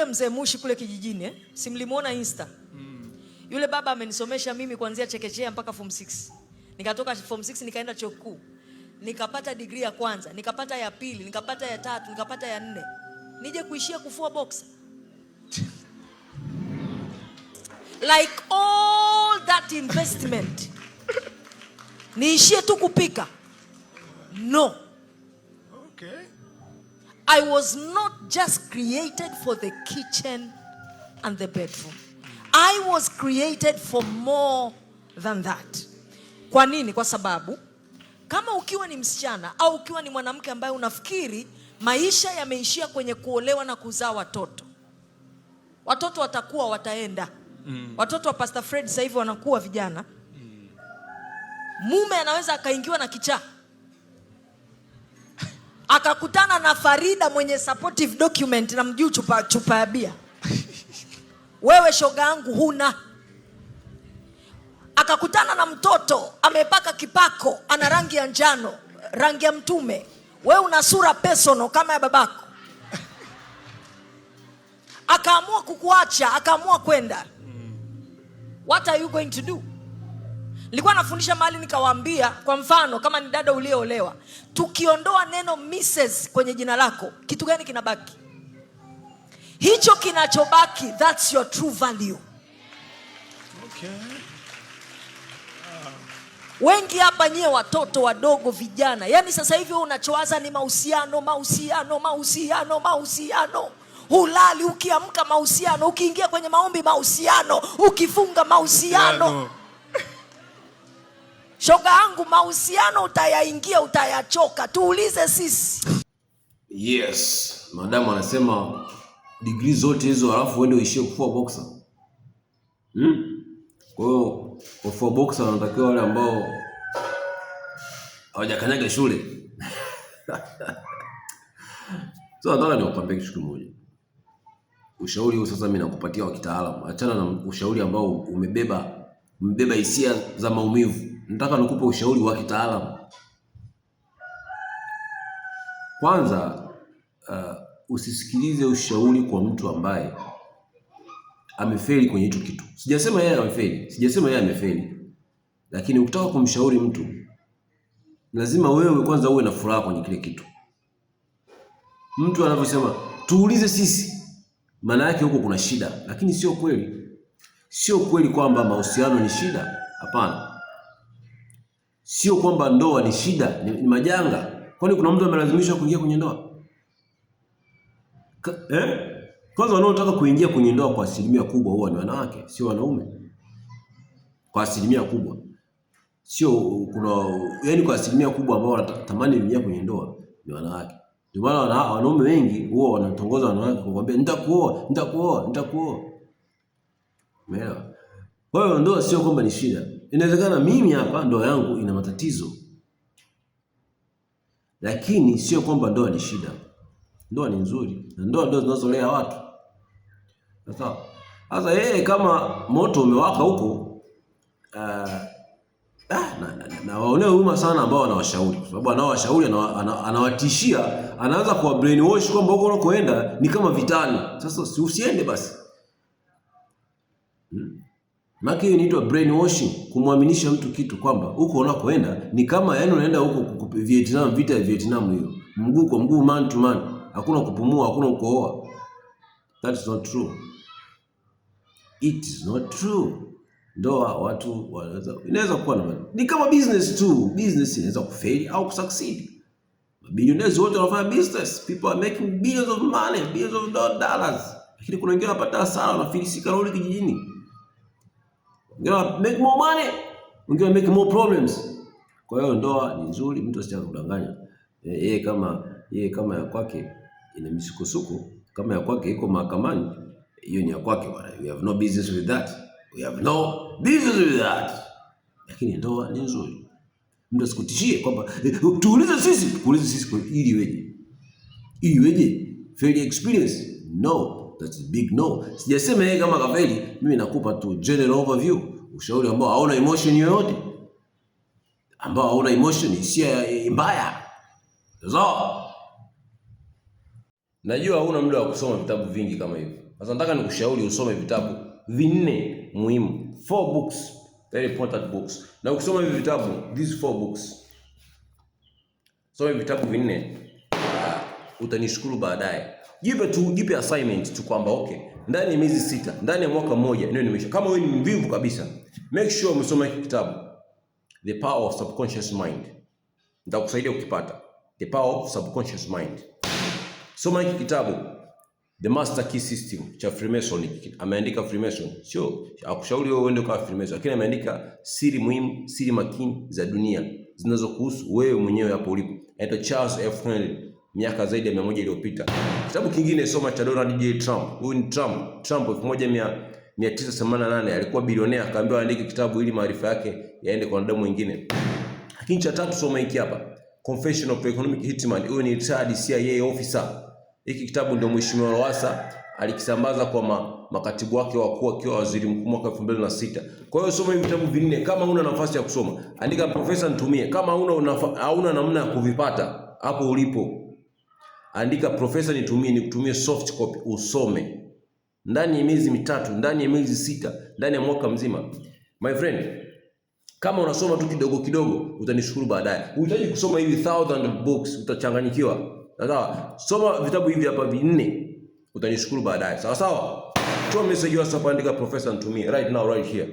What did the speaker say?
Yule mzee Mushi kule kijijini, eh? Si mlimuona Insta? Yule baba amenisomesha mimi kuanzia chekechea mpaka form 6. Nikatoka form 6 nikaenda chuo kikuu. Nikapata degree ya kwanza, nikapata ya pili, nikapata ya tatu, nikapata ya nne. Nije kuishia kufua boxer. Like all that investment. Niishie tu kupika. No. I was not just created for the kitchen and the bedroom. I was created for more than that. Kwa nini? Kwa sababu kama ukiwa ni msichana au ukiwa ni mwanamke ambaye unafikiri maisha yameishia kwenye kuolewa na kuzaa watoto, watoto watakuwa wataenda. Watoto wa Pastor Fred sasa hivi wanakuwa vijana. Mume anaweza akaingiwa na kichaa akakutana na Farida mwenye supportive document na mjuu chupa, chupa ya bia. Wewe shoga yangu huna. Akakutana na mtoto amepaka kipako, ana rangi ya njano, rangi ya mtume. Wewe una sura personal kama ya babako. Akaamua kukuacha, akaamua kwenda. What are you going to do? Nilikuwa nafundisha mahali nikawaambia, kwa mfano kama ni dada uliolewa, tukiondoa neno Mrs kwenye jina lako, kitu gani kinabaki? Hicho kinachobaki, that's your true value. Wengi hapa nyie watoto wadogo, vijana, yaani sasa hivi wewe unachowaza ni mahusiano, mahusiano, mahusiano, mahusiano. Hulali, ukiamka mahusiano, ukiingia kwenye maombi mahusiano, ukifunga mahusiano. Mahusiano. Shoga yangu, mahusiano utayaingia, utayachoka. Tuulize sisi. Yes, madamu anasema degree zote hizo alafu uende uishie kufua boxer. Kwa hiyo kufua boxer wanatakiwa wale ambao hawajakanyaga shule. So nataka niwakwambie kitu kimoja. Ushauri huu sasa mimi nakupatia wa kitaalamu. Achana na ushauri ambao umebeba hisia za maumivu. Nataka nikupe ushauri wa kitaalamu. Kwanza, usisikilize ushauri kwa mtu ambaye amefeli kwenye hicho kitu. Sijasema yeye amefeli, sijasema yeye amefeli. Lakini ukitaka kumshauri mtu lazima wewe kwanza uwe na furaha kwenye kile kitu. Mtu anavyosema tuulize sisi, maana yake huko kuna shida, lakini sio kweli. Sio kweli kwamba mahusiano ni shida, hapana. Sio kwamba ndoa ni shida, ni majanga. Kwani kuna mtu amelazimishwa kuingia kwenye ndoa? Kwanza wanaotaka kuingia kwenye ndoa kwa asilimia kubwa huwa ni wanawake, sio wanaume. Kwa asilimia kubwa. Sio kuna, yaani kwa asilimia kubwa ambao wanatamani kuingia kwenye ndoa ni wanawake. Ndio maana wanaume wengi huwa wanatongoza wanawake kukwambia nitakuoa, nitakuoa, nitakuoa. Umeelewa? Kwa hiyo ndoa sio kwamba ni shida. Inawezekana mimi hapa ndoa yangu ina matatizo, lakini sio kwamba ndoa ni shida. Ndoa ni nzuri, na ndoa ndio zinazolea watu. Sasa yeye kama moto umewaka huko, na waonee huruma sana ambao wanawashauri, kwa sababu anaowashauri anawatishia, anaanza kuwa brainwash kwamba huko unakoenda ni kama vitani. Sasa si usiende basi. Maana hiyo inaitwa brainwashing, kumwaminisha mtu kitu kwamba huko unakoenda ni kama yani unaenda huko Vietnam, vita ya Vietnam hiyo. Mguu kwa mguu, man to man. Hakuna kupumua, hakuna kukohoa. That is not true. It is not true. Ndoa watu wanaweza, inaweza kuwa na, ni kama business tu. Business inaweza kufeli au kusucceed. Mabilionaires wote wanafanya business. People are making billions of money, billions of dollars. Lakini kuna wengine wanapata hasara, wanafilisika, rudi kijijini. Wengine wana make more money, wengine make more problems. Kwa hiyo ndoa ni nzuri, mtu asitake kudanganya. Yeye kama ya kwake ina misukosuko, kama ya kwake iko mahakamani, hiyo ni ya kwake bwana. We have no business with that. We have no business with that. Lakini ndoa ni nzuri. Mtu asikutishie kwamba tuulize sisi, tuulize sisi ili iweje? Ili iweje? Failure experience? No, that's a big no. Sijasema yeye kama kafeli, mimi nakupa tu general overview, ushauri ambao hauna emotion yoyote, ambao hauna emotion, hisia mbaya. That's all. Najua huna muda wa kusoma vitabu vingi kama hivi. Sasa nataka nikushauri usome vitabu vinne muhimu, four books, very important books. Na ukisoma hivi vitabu, these four books, soma vitabu vinne, utanishukuru baadaye. Jipe tu, jipe assignment tu kwamba okay, ndani ya miezi 6, ndani ya mwaka mmoja ndio nimesha. Kama wewe ni mvivu kabisa, make sure umesoma hiki kitabu, The Power of Subconscious Mind. Nitakusaidia ukipata The Power of Subconscious Mind. Soma hiki kitabu The Master Key System cha Freemason. Ameandika Freemason, sio akushauri wewe uende kwa Freemason, lakini ameandika siri muhimu, siri makini za dunia zinazokuhusu wewe mwenyewe hapo ulipo. Anaitwa Charles F. Henry, miaka zaidi ya 100 iliyopita. Kitabu kingine soma cha Donald J. Trump. Huyu ni Trump. Trump 1988 alikuwa bilionea, akaambiwa aandike kitabu ili maarifa yake yaende kwa wanadamu wengine. Lakini cha tatu soma hiki hapa, Confession of Economic Hitman. Huyu ni retired CIA officer. Hiki kitabu ndio Mheshimiwa Lowassa alikisambaza kwa makatibu wake wakuu akiwa waziri mkuu mwaka 2006. Kwa hiyo soma hivi vitabu vinne kama una nafasi ya kusoma. Andika profesa nitumie. Kama hauna namna ya kuvipata hapo ulipo, andika profesa nitumie, nikutumie soft copy usome. Ndani ya miezi 3, ndani ya miezi 6, ndani ya mwaka mzima. My friend, kama unasoma tu kidogo kidogo utanishukuru baadaye. Unahitaji kusoma hivi thousand of books, utachanganyikiwa. Sawa? Soma vitabu hivi hapa vinne, utanishukuru baadaye. Sawa sawa? Tuma message WhatsApp, andika profesa nitumie right now right here.